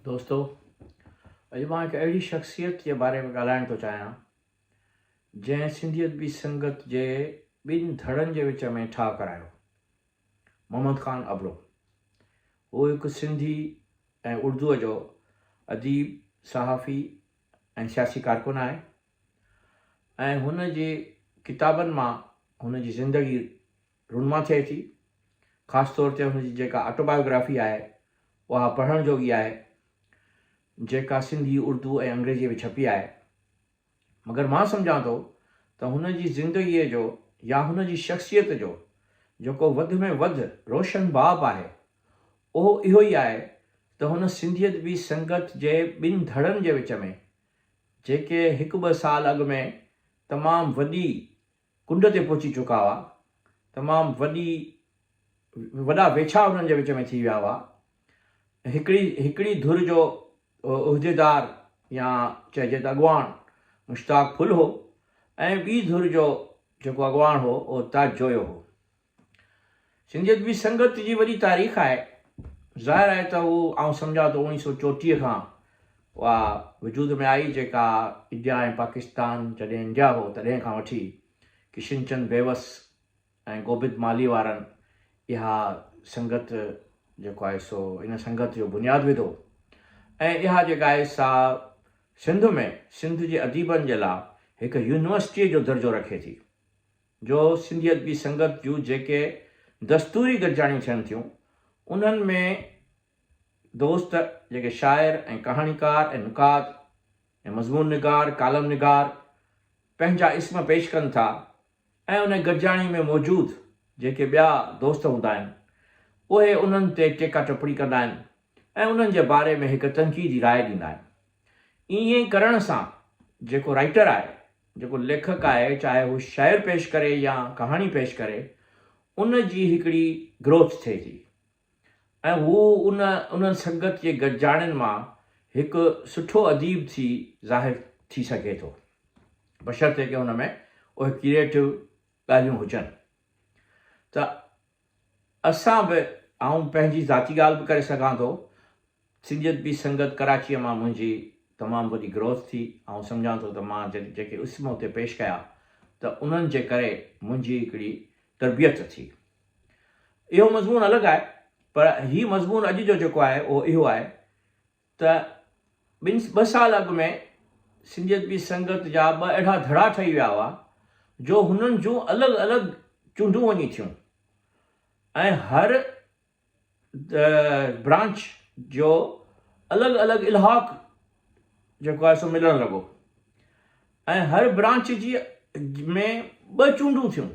دوستو اڄ مان هڪ اهڙي شخصيت جي باري ۾ ڳالهائڻ ٿو چاهيان جنهن سنڌي ادبي سنگت جي ٻن ڌڙن جي وچ ۾ ٺاهه ڪرايو. محمد خان ابڙو. هو هڪ سنڌي ۽ اردوء جو اديب، صحافي ۽ سياسي ڪارڪن آهي ۽ هن جي ڪتابن مان هن جي زندگي رونما ٿئي ٿي. خاص طور تي هن جي جيڪا آٽوبايوگرافي آهي اها پڙهڻ جوڳي آهي جيڪا سنڌي، اردو ۽ انگريزيء ۾ ڇپي آهي. مگر مان سمجهان ٿو ته هن جي زندگيء جو يا هن جي شخصيت جو جيڪو وڌ ۾ وڌ روشن باب آهي، اهو اهو ئي آهي ته هن سنڌي ادبي سنگت جي ٻن ڌڙن جي وچ ۾، جيڪي هڪ ٻه سال اڳ ۾ تمام وڏي ڪنڊ تي پهچي چڪا هئا، تمام وڏي وڏا ويڇا انهن جي وچ ۾ ٿي ويا هئا. هڪڙي هڪڙي ڌر جو عهديدار يا چئجي ته اڳواڻ مشتاق ڦل هو ۽ ٻي ڌر جو جيڪو اڳواڻ هو اهو تاج جويو هو. سنڌي ادبي سنگت جي وڏي تاريخ آهي. ظاهر آهي ته هو آئون سمجهان ٿو اوڻيهه سو چوٽيهه کان اها وجود ۾ آئي جيڪا انڊيا ۽ پاڪستان جڏهن انڊيا هو تڏهن کان وٺي ڪشن چند بيوس ۽ گوبند مالهي وارن اها سنگت جيڪو آهي سو ان سنگت جو بنياد وڌو ۽ اها جيڪا آهي سا سنڌ ۾ سنڌ جي اديبن جي لاء هڪ يونيورسٽيء جو درجو رکي ٿي. جو سنڌي ادبي سنگت جون جيڪي دستوري گڏجاڻيون ٿين ٿيون، انهن ۾ دوست جيڪي شاعر ۽ ڪهاڻيڪار ۽ نقاد ۽ مضمون نگار، ڪالم نگار پنهنجا اسم پيش ڪن ٿا ۽ ان گڏجاڻي ۾ موجود جيڪي ٻيا دوست هوندا آهن، اهي انهن تي ٽيڪا ٽپڻي ڪندا آهن ۽ انهن جي باري ۾ هڪ تنقيدي راء ڏيندا آهن. ائين ڪرڻ سان جيڪو رائيٽر آهي، جيڪو ليکڪ آهي، چاهي هو شعر پيش ڪري يا ڪهاڻي پيش ڪري، ان جي هڪڙي گروٿ ٿئي ٿي ۽ هو ان انهن سنگت جي گڏجاڻين مان هڪ سٺو اديب ٿي ظاهر ٿي سگهي ٿو، بشرطيڪه هن ۾ اهي ڪريئيٽو ڳالهيون هجن ته اسان به، آئون پنهنجي ذاتي ڳالهه به ڪري سگهان ٿو، سنڌي ادبي سنگت ڪراچيء مان منهنجي تمام وڏي گروٿ ٿي. آئون سمجهان ٿو ته مان جيڪي اسم اتي پيش ڪيا ته انهن جي ڪري منهنجي هڪڙي تربيت ٿي. اهو مضمون الڳ آهي پر هي مضمون اڄ جو جيڪو آهي اهو اهو آهي ته ٻن ٻه سال اڳ ۾ سنڌي ادبي سنگت جا ٻه اهڙا ڌڙا ٺهي ويا هئا جو هنن جون الڳ الڳ چونڊون وڃي ٿيون ۽ هر برانچ جو الڳ الڳ الحاق جيڪو آهي سو ملڻ لڳو ۽ هر برانچ جي ۾ ٻه چونڊون ٿيون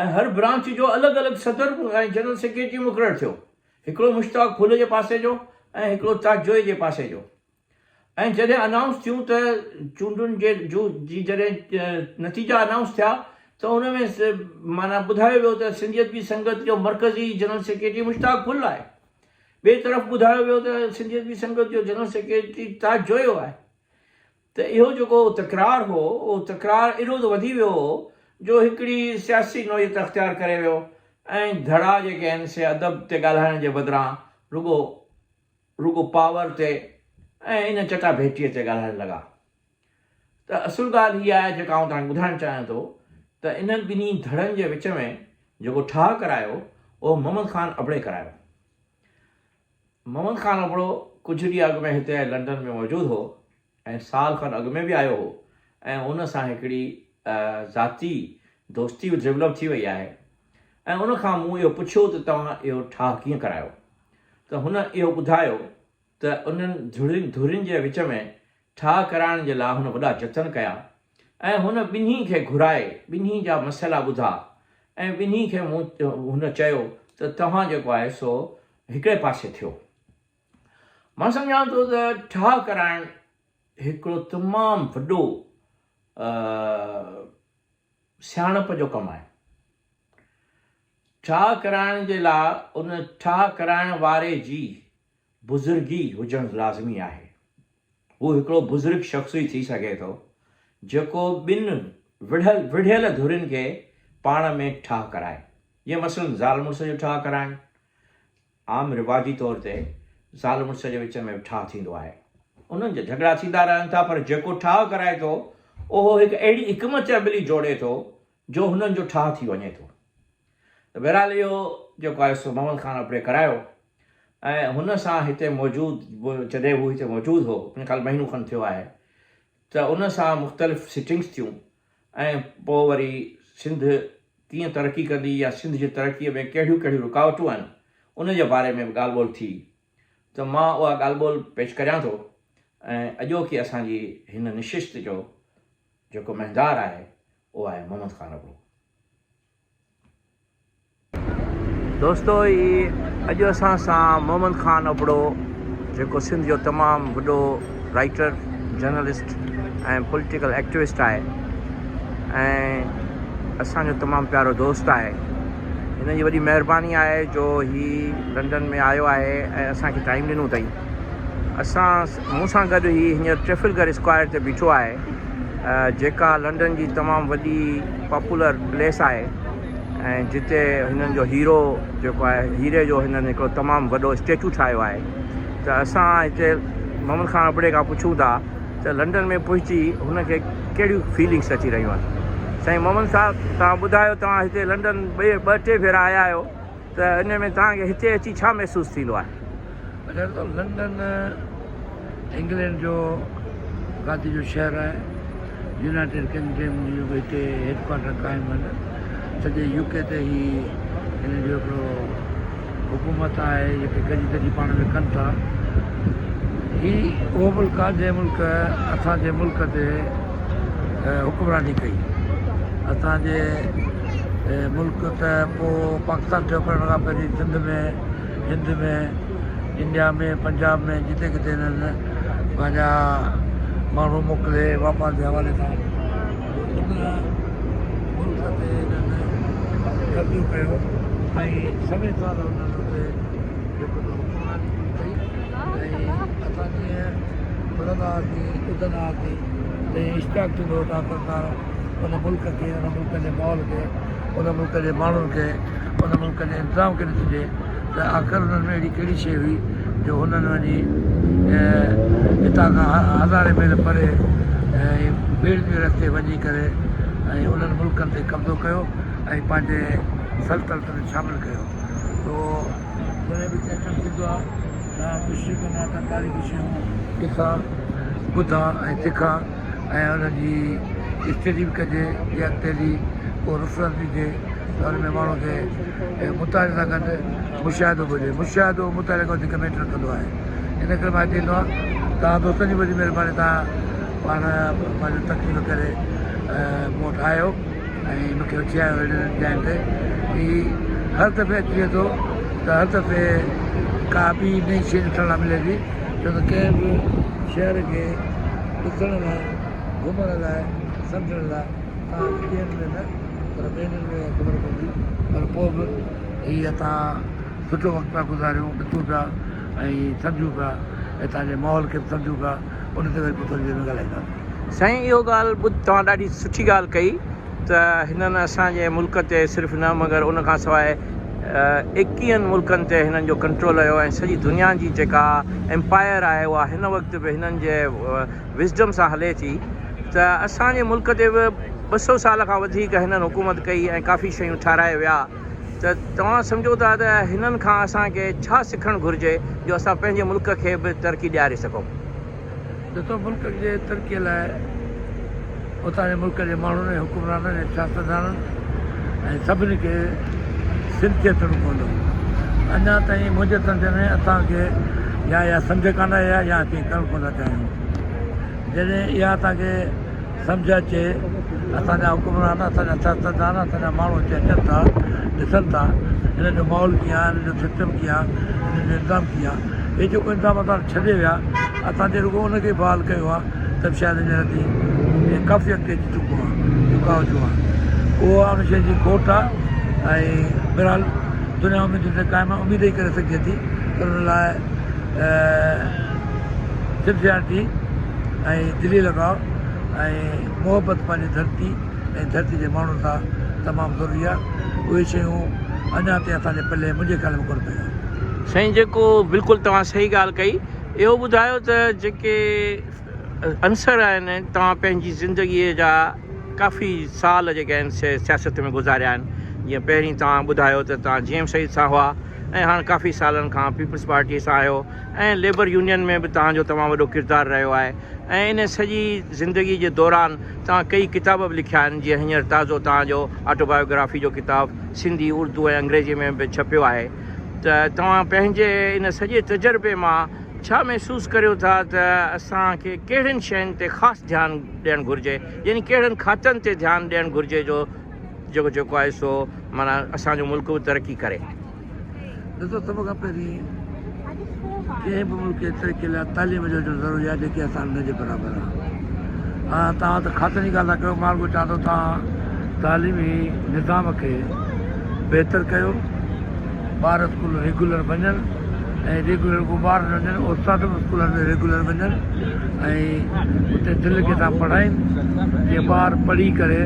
۽ هر برانچ جو الڳ الڳ صدر ۽ جنرل سيڪريٽري مقرر ٿيو هڪڙو مشتاق ڦل جي پاسي جو ۽ هڪڙو تاج جوئي جي پاسي جو ۽ جڏهن انائونس ٿيون ته چونڊن جي جي جڏهن نتيجا انائونس ٿيا ته ان ۾ معنيٰ ٻڌايو ويو ته سنڌي ادبي سنگت جو مرڪزي جنرل سيڪريٽري مشتاق ڦل آهي. ٻئي طرف ٻڌايو ويو ته سنڌي ادبي سنگت جو جنرل سيڪريٽري تاج جويو آهي. ته اهو جيڪو تڪرار هو اهو تڪرار ايڏو ته وڌي ويو هو جو هڪڙي سياسي نوعيت اختيار ڪري ويو ۽ ڌڙا جيڪي آهن سي ادب تي ڳالهائڻ جي بدران رڳو رڳو پاور تي ۽ ان چٽا ڀيٽيء تي ڳالهائڻ لڳا ته اصل ڳالهه هيء آهي جيڪا آئون توهان کي ٻڌائڻ چاهيان ٿو ته انهن ٻنهي ڌڙن جي وچ ۾ جيڪو ٺاهه ڪرايو اهو محمد خان ابڙي ڪرايو. محمد خان ابڙو ڪجهه ڏينهن اڳ ۾ هتي لنڊن ۾ موجود هو ۽ سال کن اڳ ۾ به آيو هو ۽ ان سان هڪڙي ذاتي دوستي به ڊولپ ٿي وئي آهي ۽ ان کان مون اهو پڇيو ته توهان اهو ٺاهه ڪيئن ڪرايو ته هن اهو ٻڌايو ته انهن ڌرين ڌرين جي وچ ۾ ٺاهه ڪرائڻ جي لاء هن وڏا جتن ڪيا ۽ هن ٻنهي کي گهرائي ٻنهي جا مسئلا ٻڌا ۽ ٻنهي کي مون هن چيو ته توهان جيڪو آهي سو هڪڙي پاسي ٿيو. مان سمجهان ٿو ته ٺاهه ڪرائڻ هڪڙو تمام وڏو سياڻپ جو ڪم آهي. ٺاهه ڪرائڻ جي لاء ان ٺاهه ڪرائڻ واري جي بزرگي هجڻ لازمي آهي. هو هڪڙو بزرگ شخص ئي ٿي سگهي ٿو، جيڪو ٻن وڙهيل وڙهيل ڌرين کي پاڻ ۾ ٺاهه ڪرائي. جيئن مثلاً زال مڙس جو ٺاهه ڪرائڻ. عام رواجي طور تي زال مڙس جي وچ ۾ به ٺاهه ٿيندو آهي. انهن جا جهڳڙا ٿيندا رهن ٿا پر جيڪو ٺاهه ڪرائي ٿو اهو هڪ اهڙي حڪمت عملي جوڙي ٿو جو هنن جو ٺاهه ٿي وڃي ٿو. ته بهرحال اهو جيڪو آهي سو محمد خان ابڙي ڪرايو ۽ هن سان هتي موجود جڏهن هو هتي موجود هو ان خيال مهينو کن ٿيو آهي ته ان سان مختلف سٽنگس ٿيون ۽ پوء وري سنڌ ڪيئن ترقي ڪندي يا سنڌ جي ترقي ۾ ڪهڙيون ڪهڙيون رڪاوٽون آهن ان جي باري ۾ به ڳالهه ٻولهه ٿي ته مان اها ڳالهه ٻولهه پيش ڪريان ٿو ۽ اڄوڪي اسان جي هن نشست جو جيڪو مهندار آهي اهو آهي محمد خان ابڙو. دوستو هي اڄ اسان سان محمد خان ابڙو جيڪو سنڌ جو تمام وڏو رائيٽر جرنلسٽ ۽ پوليٽيڪل ايڪٽوسٽ آهي ۽ اسان جو تمام پيارو دوست آهي هن جي وڏي مهرباني آهي جو هي لنڊن ۾ آيو آهي ۽ اسان کي ٽائيم ڏنو اٿئي اسان مون سان گڏ هي هينئر ٽريفلگر اسڪوائر تي بيٺو آهي جيڪا لنڊن جي تمام وڏي پاپولر پليس آهي ۽ جتي هنن جو هيرو جيڪو آهي هيري جو هنن هڪڙو تمام وڏو اسٽيچو ٺاهيو آهي ته اسان هتي محمد خان ابڙي کان پڇون ٿا ته لنڊن ۾ پهچي هن کي ڪهڙيون فيلنگس اچي رهيون آهن سائين محمد صاحب توهان ٻڌايو توهان هتي لنڊن ٻه ٽي ڀيرا آيا آهيو ته ان ۾ توهان کي هتي اچي ڇا محسوس ٿيندو آهي؟ اچا ته لنڊن انگلينڊ جو گادي جو شهر آهي. يونائيٽيڊ ڪنگڊم جو به هتي هيڊ ڪوارٽر قائم آهن. سڄي يو ڪي تي هي هن جو هڪڙو حڪومت آهي جيڪي گڏجي گڏجي پاڻ ۾ ڪن ٿا. هي اهو ملڪ آهي جنهن ملڪ اسان جي ملڪ تي حڪمراني ڪئي. اسان جي ملڪ ته پوء پاڪستان ٺهيو پر ان کان پهرين سنڌ ۾، هند ۾، انڊيا ۾، پنجاب ۾ جتي ڪٿي هنن پنهنجا ماڻهو موڪلي واپار جي حوالي سان ان ملڪ تي هنن قبضو ڪيو ۽ سوين سال هنن اتي جيڪو ته حڪمراني ڪئي ۽ اسان جيئن پڙهندا هئاسين ٻڌندا هئاسين تيئن اشتياق ٿيندو هو ته آخرڪار ان ملڪ کي، ان ملڪ جي ماحول کي، ان ملڪ جي ماڻهن کي، ان ملڪ جي انتظام کي ڏسجي ته آخر انهن ۾ اهڙي ڪهڙي شيء هئي جو هنن وڃي هتان کان هزارين ميل پري ۽ ٻيڙين جي رستي وڃي ڪري ۽ انهن ملڪن تي قبضو ڪيو ۽ پنهنجي سلطنت ۾ شامل ڪيو. سو جڏهن به ڪنهن اچڻ ٿيندو آهي ته آئون ڪوشش ڪندو آهيان ته تاريخي شيون ڏسان، ٻڌان ۽ سکان. ۽ انهن جي اسٽڊي به ڪجي جي اڳتي هلي ڪو ريفرنس ڏجي ته ان ۾ ماڻهو کي مطالعي سان گڏ مشاهدو به هجي مشاهدو مطالعي کان وڌيڪ ميٽر ڪندو آهي ان ڪري مان چوندو آهيان توهان دوستن جي وڏي مهرباني توهان پاڻ پنهنجو تڪليف ڪري مون وٽ آيو ۽ مون کي وٺي آيو اهڙين جاين تي هي هر دفعي اچجي ٿو ته هر دفعي ڪا ٻي نئين شيء ڏسڻ لاء ملي ٿي ڇو ته ڪنهن به شهر کي ڏسڻ لاء، گهمڻ لاء، سمجهڻ لاء توهان کي ڏينهن ۾ نه پر مهينن ۾ خبر پوندي پر پوء به هي اسان سٺو وقت پيا گذاريون، ڏسون پيا ۽ سمجهون پيا هتان جي ماحول کي به سمجهون پيا ان تي وري پوء ٿوري دير ۾ ڳالهائينداسين. سائين اهو ڳالهه ٻڌ توهان ڏاڍي سٺي ڳالهه ڪئي ته هنن اسان جي ملڪ تي صرف نه مگر ان کان سواء ايڪيهن ملڪن تي هنن جو ڪنٽرول هيو ۽ سڄي دنيا جي جيڪا ايمپائر آهي اها هن وقت به هنن جي وزڊم سان هلي ٿي ته اسان جي ملڪ تي به 200 سال کان وڌيڪ هنن حڪومت ڪئي ۽ ڪافي شيون ٺهرائي ويا ته توهان سمجهو ٿا ته هنن کان اسان کي ڇا سکڻ گهرجي جو اسان پنهنجي ملڪ کي به ترقي ڏياري سگهون. ڏسو ملڪ جي ترقي لاء اتان جي ملڪ جي ماڻهن ۽ حڪمرانن ۽ سياستدانن ۽ سڀني کي سنڌ اچڻو پوندو. اڃا تائين منهنجي سمجهه ۾ اسان کي يا اها سمجهه ڪانه آئي آهي يا اسين ڪرڻ ڪونه ٿا چاهيون. جڏهن اها اسان کي سمجهه اچي، اسان جا حڪمران، اسان جا سياستدان، اسان جا ماڻهو هتي اچن ٿا، ڏسن ٿا، هنن جو ماحول ڪيئن آهي، هنن جو سسٽم ڪيئن آهي، هنن جو انتظام ڪيئن آهي. هي جيڪو انتظام اسان وٽ ڇڏي ويا، اسان جي رڳو ان کي بحال ڪيو آهي ته به شايد هينئر اسين ڪافي اڳتي اچي چڪو آهي، چڪا هجون ها. اهو ان شيء جي کوٽ آهي ۽ بهرحال دنيا اميدن تي قائم آهي، اميد ئي ڪري سگهجي ٿي پر ان لاء سنسيئرٽي ۽ دلي لڳاء ۽ محبت پنهنجي ڌرتي ۽ ڌرتي جي ماڻهن سان تمام ضروري آهي. اهي شيون اڃا تائين اسان جي پلي منهنجي خيال ۾ ڪونه پيون آهن. سائين جيڪو بلڪل توهان صحيح ڳالهه ڪئي اهو ٻڌايو ته جيڪي عنصر آهن توهان پنهنجي زندگي جا ڪافي سال جيڪي آهن سي سياست ۾ گذاريا آهن جيئن پهرين توهان ٻڌايو ته توهان جي ايم سيد سان هئا ۽ هاڻ ڪافي سالن کان پيپلز پارٽي سان آهيو ۽ ليبر يونين ۾ به توهان جو تمام وڏو ڪردار رهيو آهي ۽ ان سڄي زندگي جي دوران توهان ڪئي ڪتاب به لکيا آهن جيئن هينئر تازو توهان جو آٽوبايوگرافي جو ڪتاب سنڌي اردو ۽ انگريزي ۾ به ڇپيو آهي ته توهان پنهنجي ان سڄي تجربي مان ڇا محسوس ڪريو ٿا ته اسان کي ڪهڙين شين تي خاص ڌيان ڏيڻ گهرجي يعني ڪهڙن کاتن تي ڌيان ڏيڻ گهرجي جو جيڪو جيڪو آهي سو معنيٰ اسان جو ملڪ به ترقي ڪري. ڏسو سڀ کان پهرين ڪنهن به ملڪ جي ترقي لاء تعليم جو هجڻ ضروري آهي جيڪي اسان نه جي برابر آهي. ها توهان ته کاتن جي ڳالهه ٿا ڪيو مان رڳو چوان ٿو توهان تعليمي نظام کي بهتر ڪيو ٻار اسڪول ريگيولر وڃن ۽ ريگيولر رڳو ٻار نه وڃن استاد به اسڪولن ۾ ريگيولر وڃن ۽ اتي دل لڳي سان پڙهائين جيئن ٻار پڙهي ڪري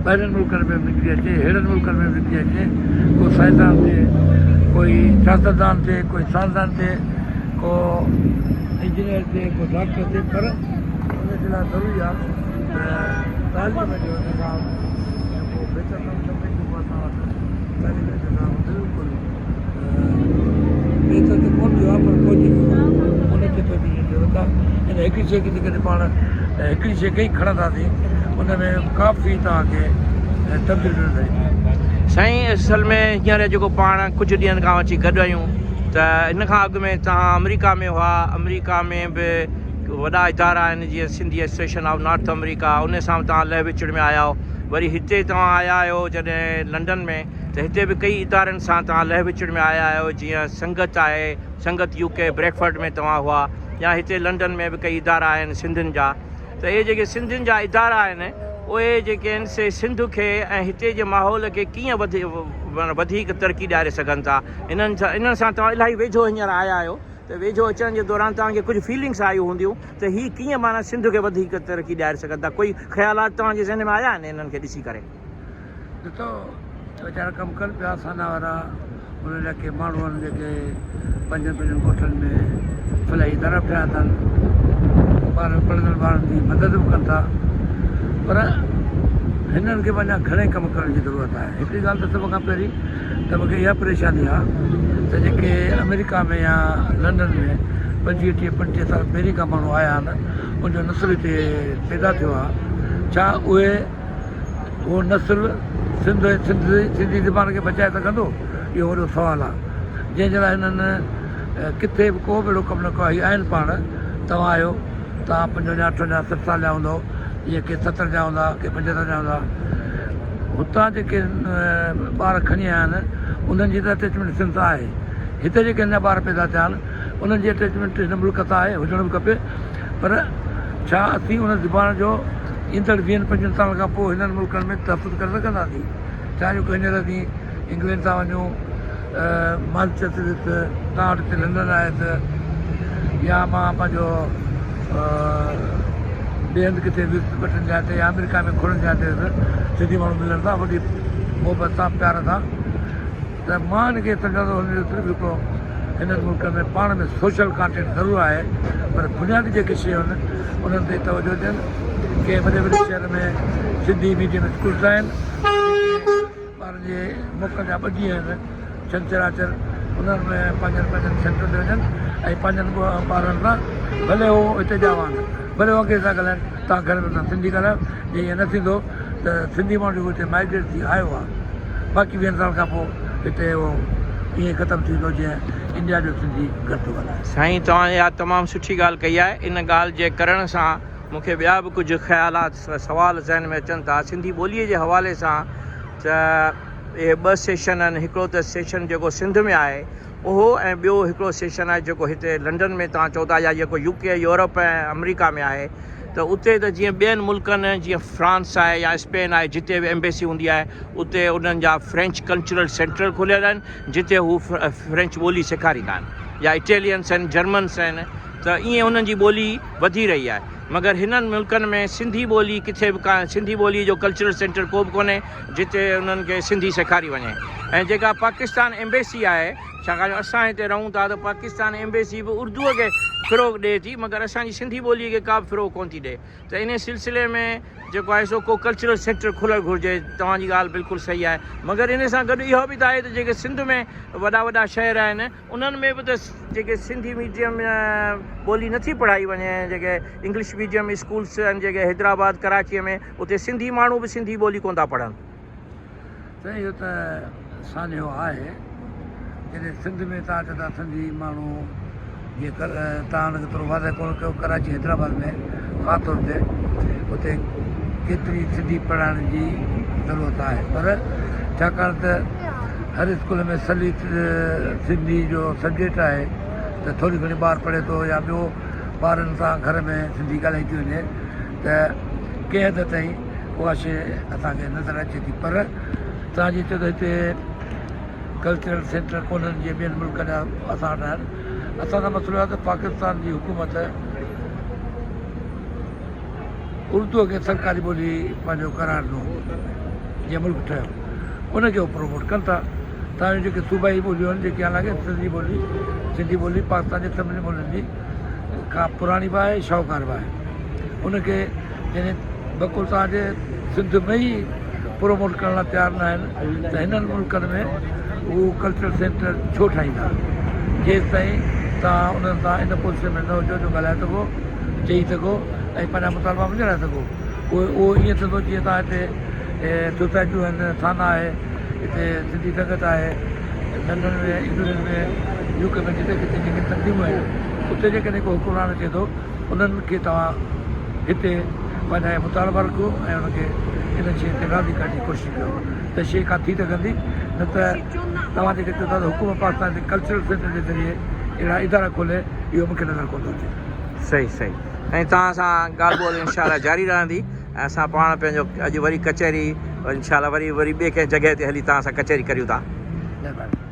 ٻاهرين ملڪن ۾ به نڪري اچي ههڙن ملڪن ۾ به نڪري اچي ڪو سائنسدان ٿئي ڪوئي سياستدان ٿئي ڪوئي سائنسدان ٿئي ڪو انجنيئر ٿئي ڪو ڊاڪٽر ٿئي پر ان جي لاء ضروري آهي ته تعليم جو نظام جيڪو بهتر ڪرڻ کپي جيڪو اسان وٽ تعليم جو نظام بلڪل بهتر ته ڪونه ٿيو آهي پر پهچي ويو آهي ان کي توجه ڏيڻ جي ضرورت آهي ان هڪڙي شيء کي جيڪڏهن پاڻ هڪڙي شيء کي ئي کڻنداسين ان ۾ ڪافي توهان کي تبديلي نظر ايندي. سائين اصل ۾ هينئر جيڪو پاڻ ڪجهه ڏينهن کان اچي گڏ آهيون ته ان کان اڳ ۾ توهان آمريڪا ۾ هئا آمريڪا ۾ به وڏا ادارا آهن جيئن Sindhi association of North America ان سان به توهان لهه وچڙ ۾ آيا آهيو وري هتي توهان آيا آهيو جڏهن لنڊن ۾ ته هتي به ڪئي ادارن سان توهان لهه وچڙ ۾ آيا آهيو جيئن سنگت آهي سنگت يو ڪي بريڪفرڊ ۾ توهان هئا يا هتي لنڊن ۾ به ڪئي ادارا آهن سنڌين جا ته اهي جيڪي سنڌين جا ادارا آهن اهي جيڪي آهن سي سنڌ کي ۽ هتي جي ماحول کي ڪيئن وڌيڪ ترقي ڏياري سگهن ٿا انهن سان انهن سان توهان الاهي ويجهو هينئر آيا آهيو ته ويجهو اچڻ جي دوران توهان کي ڪجهه فيلنگس آيون هونديون ته هي ڪيئن معنيٰ سنڌ کي وڌيڪ ترقي ڏياري سگهن ٿا ڪوئي خيالات توهان جي ذهن ۾ آيا آهن انهن کي ڏسي ڪري. ڏٺو ويچارا ڪم ڪن پيا سانا وارا انهن جا ڪي ماڻهو آهن جيڪي پنهنجن پنهنجن ڳوٺن ۾ فلاحي ادارا به ٺاهيا اٿن ٻارن پڙهندڙ ٻارن جي مدد به ڪن ٿا پر هنن کي به اڃا گهڻي ڪم ڪرڻ جي ضرورت آهي هڪڙي ڳالهه ته سڀ کان پهرين ته مونکي اها پريشاني آهي ته جيڪي آمريڪا ۾ يا لنڊن ۾ پنجويهه ٽيهه پنجٽيهه سال پهرين کان ماڻهو آيا آهن ان جو نسل هتي پيدا ٿيو آهي ڇا اهي اهو نسل سنڌ ۽ سنڌي زبان کي بچائي سگهندو؟ اهو وڏو سوال آهي. جنهن جي لاء هنن ڪٿي به ڪو به اهڙو ڪم نه ڪيو آهي. هي آهن پاڻ، توهان آهيو، توهان پنجونجاهه، اٺونجاهه، 60 سال جا هوندؤ، جيئن ڪي 70 جا هوندا، ڪي 75 جا هوندا. هتان جيڪي ٻار کڻي آيا آهن، انهن جي ته اٽيچمينٽ سنڌ سان آهي. هتي جيڪي اڃا ٻار پيدا ٿيا آهن، انهن جي اٽيچمينٽ هن ملڪ سان آهي، هجڻ به کپي. پر ڇا اسين ان زبان جو ايندڙ ويهن پنجويهن سالن کان پوء هنن ملڪن ۾ تحفظ ڪري سگهنداسين؟ ڇا جو هينئر اسين انگلينڊ ٿا وڃون، مانچسٽر ويس، توهان وٽ هتي لنڊن آيس يا مان پنهنجو ٻئي هنڌ ڪٿي ويس ٻه ٽن جاين تي يا آمريڪا ۾ کوڙن جاين تي ويس، سنڌي ماڻهو ملن ٿا وڏي محبت سان پيار سان. ته مان هن کي سمجهان ٿو هن جو صرف هڪڙو هنن ملڪن ۾ پاڻ ۾ سوشل ڪانٽيڪٽ ضرور آهي پر بنيادي جيڪي شيون آهن انهن تي توجهه ڏين. ڪنهن وڏي وڏي شهر ۾ سنڌي ميڊيم اسڪولس آهن جيڪي ٻارن جي موڪل جا ٻه ڏينهن آهن ڇنڇر آچر انهن ۾ پنهنجن پنهنجن سينٽرن تي وڃن ۽ پنهنجن ٻارن سان ڀلي هو هتي ڄاوا آهن ڀلي هو انگريزي ٿا ڳالهائن توهان گهر ۾ سنڌي ڳالهايو جي ائين نه ٿيندو ته سنڌي ماڻهو جيڪو هتي مائگريٽ ٿي آيو آهي باقي ويهن سالن کان پوء هتي اهو ائين ختم ٿي ويندو جيئن انڊيا جو سنڌي گهٽ ٿو ڳالهائي. سائين توهان اها تمام سٺي ڳالهه ڪئي آهي ان ڳالهه جي ڪرڻ سان مون کي ٻيا به ڪجهه خيالات سوال ذهن ۾ اچن ٿا سنڌي ٻوليء جي حوالي سان ته اهي ٻه سيشن آهن هڪڙو ته سيشن جيڪو سنڌ ۾ آهي اهو ۽ ٻيو هڪڙو سيشن آهي جيڪو هتي لنڊن ۾ توهان چئو ٿا يا جيڪو يو ڪي يورپ ۽ آمريڪا ۾ آهي ته اتي ته جيئن ٻين ملڪن جيئن فرانس آهي يا اسپين آهي جتي به ايمبيسي هوندي آهي اتي انهن جا فرينچ ڪلچرل سينٽر کليل آهن جتي هو فرينچ ٻولي سيکاريندا آهن يا اٽيلينس آهن جرمنس آهن ته ائين انهن جي ٻولي وڌي رهي آهي. مگر هنن ملڪن ۾ سنڌي ٻولي ڪٿي به ڪانه سنڌي ٻولي جو ڪلچرل سينٽر ڪو به ڪونهي جتي انهن کي سنڌي سيکاري وڃي ۽ جيڪا پاڪستان ايمبيسي آهي ڇاڪاڻ جو اسان هتي رهون ٿا ته پاڪستان ايمبيسي به اردوء کي فروغ ڏئي ٿي مگر اسان جي سنڌي ٻولي کي ڪا به فروغ ڪونه ٿي ڏئي ته انهي سلسلي ۾ جيڪو آهي سو ڪو ڪلچرل سينٽر کلڻ گهرجي توهان جي ڳالهه بلڪل صحيح آهي مگر انهي سان گڏ اهو به ته آهي ته جيڪي سنڌ ۾ وڏا وڏا شهر آهن انهن ۾ به ته جيڪي سنڌي ميڊيم ٻولي نٿي پڙهائي وڃي ۽ جيڪي انگلش ميڊيم اسڪولس آهن جيڪي حيدرآباد ڪراچيء ۾ اتي سنڌي ماڻهو به سنڌي ٻولي ڪونه ٿا پڙهن. سائين اهو ته سانحو آهي جڏهن سنڌ ۾ توهان چئو ٿا سنڌي ماڻهو جيئن توهان ان کي ٿورو واضح ڪونه ڪيو ڪراچي حيدرآباد ۾ خاص طور تي اتي ڪيتري سنڌي پڙهائڻ جي ضرورت آهي پر ڇاڪاڻ ته هر اسڪول ۾ سليط سنڌي جو سبجيڪٽ آهي ته ٿوري گهڻي ٻار پڙهي ٿو يا ٻيو ٻارن سان گهر ۾ سنڌي ڳالهائي ٿي وڃي ته ڪنهن حد تائين اها شيء اسان کي نظر اچي ٿي پر توهان جيئن چيو ته هتي ڪلچرل سينٽر ڪونهن جيئن ٻين ملڪن جا اسان وٽ آهن اسان سان مسئلو آهي ته پاڪستان جي حڪومت اردوء کي سرڪاري ٻولي پنهنجو قرار ڏنو جيئن ملڪ ٺهيو ان کي هو پروموٽ ڪن ٿا تان جو جيڪي صوبائي ٻوليون آهن جيڪي حالانڪه سنڌي ٻولي سنڌي ٻولي پاڪستان جي سڀني ٻولين جي کان پراڻي به آهي شاهوڪار به آهي ان کي يعني بقول توهان جي سنڌ ۾ ئي پروموٽ ڪرڻ لاء تيار نه آهن ته هنن ملڪن ۾ هو ڪلچرل سينٽر ڇو ٺاهيندا جيستائين توهان انهن سان ان پوزيشن ۾ نه هجو جو ڳالهائي سگهو چئي سگهو ۽ پنهنجا مطالبا مڃرائي سگهو اهو اهو ائين ٿيندو جيئن توهان هتي سوسائٽيون آهن ٿانا آهي هتي سنڌي سنگت آهي لنڊن ۾ انگلينڊ ۾ يو ڪي ۾ جتي ڪٿي جيڪي تنظيمون آهن اتي جيڪڏهن ڪو حڪمران اچي ٿو انهن کي توهان هتي پنهنجا اهي مطالبا رکو ۽ انهن کي ان شيء تي راضي ڪرڻ جي ڪوشش ڪيو ته شيء ڪا ٿي سگهندي نه ته توهان جيڪي چئو ٿا ته حڪومت پاڪستان جي ڪلچرل سينٽر جي ذريعي اهڙا ادارا کولي اهو مون کي نظر ڪونه ٿو اچي. صحيح صحيح ۽ توهان سان ڳالهه ٻولهه انشاء الله جاري رهندي ۽ اسان پاڻ پنهنجو اڄ وري ڪچهري انشاء الله وري وري ٻي ڪنهن جڳهه تي هلي توهان سان ڪچهري ڪريون ٿا. مهرباني.